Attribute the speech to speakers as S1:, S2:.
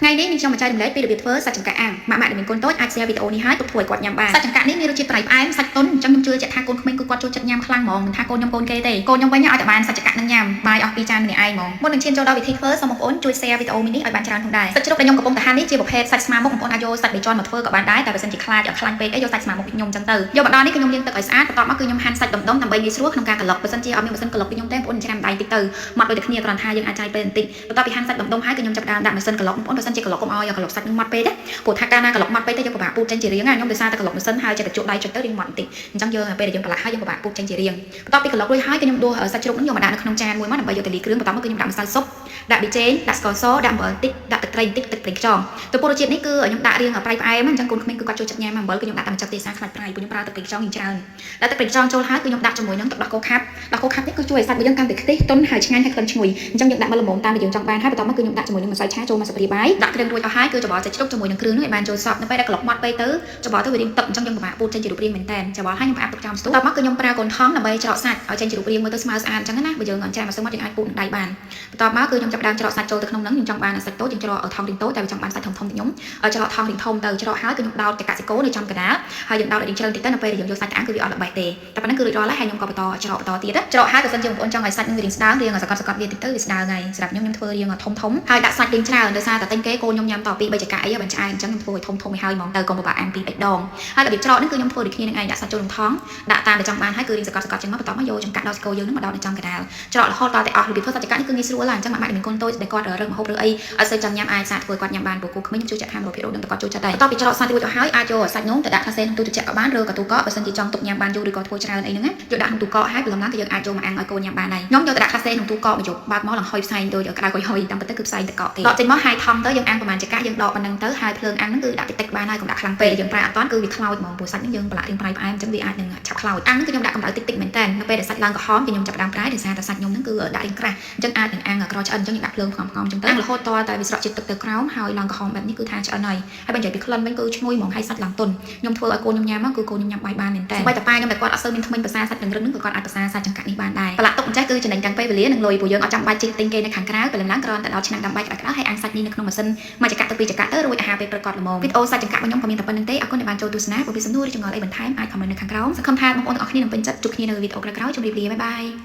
S1: ថ្ងៃនេះនាងខ្ញុំមកចែករំលែកពីរបៀបធ្វើសាច់ចង្កាក់អាំងម៉ាក់ម៉ាក់ដែលមានកូនតូចអាច share វីដេអូនេះឲ្យទុកធ្វើឲ្យគាត់ញ៉ាំបានសាច់ចង្កាក់នេះមានរសជាតិប្រៃផ្អែមសាច់ទន់អញ្ចឹងខ្ញុំជឿជាក់ថាកូនក្មេងគឺគាត់ចូលចិត្តញ៉ាំខ្លាំងហ្មងមិនថាកូនខ្ញុំកូនគេទេកូនខ្ញុំវិញឲ្យតែបានសាច់ចង្កាក់នឹងញ៉ាំបាយអស់ពីរចានម្នាក់ឯងហ្មងមុននឹងឈានចូលដល់វិធីធ្វើសូមបងប្អូនជួយ share វីដេអូមួយនេះឲ្យបានច្រើនផងដែរសាច់ជ្រូកដែលខ្ញុំកំពុងតែហាន់នេះជាប្រភេទសាច់ស្មាមុខបងប្អូនអាចយកសាច់បីជាន់មកធ្វើក៏បានដែរតែបើសិនជាខ្លាចឲ្យខ្លាញ់ពេកអីយកសាច់ស្មាមុខដូចខ្ញុំអញ្ចឹងទៅយកមកដល់នេះគឺខ្ញុំលាងទឹកឲ្យស្អាតបន្ទាប់មកគឺខ្ញុំហាន់សាច់ដុំៗដើម្បីងាយស្រួលក្នុងការក្រឡុកបើសិនជាអត់មានម៉ាស៊ីនក្រឡុកដូចខ្ញុំទេបងប្អូនច្រាំដៃតិចទៅម៉ត់ដូចតែគ្នាគ្រាន់ថាយើងអាចចាយពេលបន្តិចបន្ទាប់ពីហាន់សាច់ដុំៗហើយគឺខ្ញុំចាប់ផ្ដើមដាក់ម៉ាស៊ីនក្រឡុកបងប្អូនបើសិនជាក្រឡុកកុំឲ្យក្រឡុកសាច់នឹងម៉ត់ពេកណាព្រោះថាកាលណាក្រឡុកម៉ត់ពេកទៅយើងពិបាកពូតចេញជារាងណាខ្ញុំដោយសារតែក្រឡុកម៉ាស៊ីនហើយចេះតែជក់ដៃចុចទៅរាងម៉ត់បន្តិចអញ្ចឹងយើងពេលដែលយើងប្រឡាក់ហើយយើងពិបាកពូតចេញជារាងបន្ទាប់ពីក្រឡុករួចហើយគឺខ្ញុំដួសសាច់ជ្រូកនឹងយកមកដាក់នៅក្នុងចានមួយមកដើម្បីយកទៅលាយគ្រឿងបន្ទាប់មកគឺខ្ញុំដាក់ម្សៅស៊ុបដាក់ប៊ីចេងដាក់ស្ករសដាក់អំបិលបន្តិចដាក់ទឹកត្រីបន្តិចទឹកប្រេងខ្យងទៅពោះរសជាតិនេះគឺខ្ញុំដាក់រាងប្រៃផ្អែមអញ្ចឹងកូនក្មេងគឺគាត់ចូលចិត្តញ៉ាំអំបិលគឺខ្ញុំដាក់តាមចិត្តទេសាខ្លាច់ប្រៃព្រោះខ្ញុំប្រើទឹកប្រេងខ្យងយ៉ាងច្រើនដាក់ទឹកប្រេងខ្យងចូលហើយគឺខ្ញុំដាក់ជាមួយនឹងទឹកដោះគោខាប់ដោះគោខាប់នេះគឺជួយឲ្យសាច់របស់យើងកាន់តែខ្ទិះទន់ហើយឆ្ងាញ់ហើយក្លិនឈ្ងុយអញ្ចឹងយើងដាក់មកល្មមតាមដែលយើងចង់បានហើយបន្ទាប់មកគឺខ្ញុំដាក់ជាមួយនឹងម្សៅឆាចូលមកស្ព្រាបាយដាក់គ្រឿងរួចអស់ហើយគឺច្របល់សាច់ជ្រូកជាមួយនឹងគ្រឿងនោះឲ្យបានចូលសព្វនៅពេលដែលក្លុកម៉ត់ពេកទៅច្របល់ទៅវារាងទឹកអញ្ចឹងយើងពិបាកពូតចេញជារូបរាងមែនតើច្របល់ហើយខ្ញុំផ្អាប់ទុកចោលស្ទូបន្ទាប់មកគឺខ្ញុំប្រើកូនថង់ដើម្បីច្រកសាច់ឲ្យចេញជារូបរាងមើលទៅស្មើស្អាតអញ្ចឹងណាបើយើងច្រាមម្សៅម៉ត់យើងអាចពូតនឹងដៃបានបន្ទាប់មកគឺខ្ញុំចាប់ផ្ដើមច្រកសាច់ចូលទៅក្នុងហ្នឹងខ្ញុំចង់បានសាច់តូចយើងច្រកថង់រាងតូចតែវាចង់បានសាច់ធំធំទៅខ្ញុំច្រកថង់រាងធំទៅច្រកហើយគឺខ្ញុំដោតចកសិកោនៅចំកណ្ដាលហើយយើងដោតឲ្យរាងជ្រៅតិចទៅនៅពេលដែលយើងយកសាច់ទៅអាំងគឺវាអត់ល្បេះទេតែប៉ុណ្ណឹងគឺរួចរាល់ហើយហើយខ្ញុំក៏បន្តច្រកបន្តទៀតច្រកហើយបើសិនជាបងប្អូនចង់ឲ្យសាច់នឹងវារាងស្ដើងរាងសកត់សកត់វាតិចទៅវាស្ដើងហើយសម្រាប់ខ្ញុំខ្ញុំធ្វើរាងធំធំហើយដាក់សាច់រាងច្រើនដោយសារតែទិញគេកូនខ្ញុំញ៉ាំតពី3ចកាអីបានឆ្អែតអញ្ចឹងខ្ញុំធ្វើឲ្យធំធំឲ្យហើយហ្មងទៅកុំពិបាកអាំងពី3ដងហើយរបៀបច្រកហ្នឹងគឺខ្ញុំធ្វើដូចគ្នានឹងឯងដាក់សាច់ចូលក្នុងថង់ដាក់តាមដែលចង់បានហើយគឺរាងសកត់សកត់ចឹងមកបន្ទាប់មកយកចង្កាក់ដល់ស្គរយើងហ្នឹងមកដល់នៅចំកណ្ដាលច្រករហូតដល់តែអស់របៀបធ្វើសាច់ចង្កាក់នេះគឺងាយស្រួលហើយអញ្ចឹងម៉ាក់ម៉ាក់ដែលមានកូនតូចដែលគាត់រើសម្ហូបឬអីអត់សូវចង់ញ៉ាំអាចសាកធ្វើគាត់ញ៉ាំបានព្រោះគូក្មេងខ្ញុំជឿជាក់ថា100%ដឹងតែគាត់ចូលចិត្តដែរបន្ទាប់ពីច្រកសាច់រួចអស់ហើយអាចយកសាច់នោះទៅដាក់កាសេក្នុងទូទឹកត្រជាក់ក៏បានឬក៏ទូកកបើសិនជាចង់ទុកញ៉ាំបានយូរឬក៏ធ្វើច្រើនអីហ្នឹងណាយកដាក់ក្នុងទូកកហើយព្រលឹមឡើងក៏យើងអាចយកមកអាំងឲ្យកូនញ៉ាំបានដែរខ្ញុំយកទៅដាក់កាសេក្នុងទូកកមួយយប់បើកមកឡើងហុយផ្សែងដូចក្តៅហុយហុយតាមពិតទៅគឺផ្សែងទឹកកកទេដកចេញមកហើយថង់ទៅយើងអាំងប្រហែលចកាយើងដកប៉ុណ្ណឹងទៅហើយភ្លើងអាំងហ្នឹងគឺដាក់តិចតិចបានហើយកុំដាក់ខ្លាំងពេកយើងប្រែអត់តាន់គឺវាខ្លោចហ្មងព្រោះសាច់ហ្នឹងយើងប្រឡាក់រាងប្រៃផ្អែមអញ្ចឹងវាអាចនឹងឆាប់ខ្លោចអាំងហ្នឹងគឺខ្ញុំដាក់កម្ដៅតិចតិចមែនតើនៅពេលដែលសាច់ឡើងក្រហមគឺខ្ញុំចាប់ផ្ដើមប្រែដោយសារតែសាច់ខ្ញុំហ្នឹងគឺដាក់រាងក្រាស់អញ្ចឹងអាចនឹងអាំងក្រឆ្អិនអញ្ចឹងយើងដាក់ភ្លើងផ្ងំផ្ងំអញ្ចឹងទៅអាំងរហូតតតែវាស្រក់ជាតិទឹកទៅក្រោមហើយឡើងក្រហមបែបនេះគឺថាឆ្អិនហើយហើយបើនិយាយពីក្លិនវិញគឺឈ្ងុយហ្មងហើយសាច់ឡើងទន់ខ្ញុំធ្វើឲ្យកូនខ្ញុំញ៉ាំគឺកូនខ្ញុំញ៉ាំបាយបានមែនតើសូម្បីតែប៉ាខ្ញុំតែគាត់អត់សូវមានធ្មេញប្រសាសាច់រឹងៗហ្នឹងក៏គាត់អាចប្រសាសាច់ចង្កាក់នេះបានដែរប្រឡាក់ទុកអញ្ចេះគឺចំណេញទាំងពេលវេលានិងលុយព្រោះយើងអត់ចាំបាច់ជិះទិញគេនៅខាងក្រៅព្រលឹមឡើងគ្រាន់តែដល់ឆ្នាំងដាំបាយក្តៅៗហើយអាំងសាច់នេះនៅក្នុងម៉ាស៊ីនមួយចង្កាក់ទៅពីរចង្កាក់ទៅរួចអាហារពេលព្រឹកគាត់ល្មមវីដេអូសាច់ចង្កាក់របស់ខ្ញុំក៏មានតែប៉ុណ្្នឹងទេអរគុណដែលបានចូលទស្សនាបើមានសំណួរឬចម្ងល់អីបន្ថែមអាច comment នៅខាងក្រោមសង្ឃឹមថាបងប្អូនទាំងអស់គ្នានឹងពេញចិត្តជួបគ្នានៅវីដេអូក្រោយៗជម្រាបលា bye bye.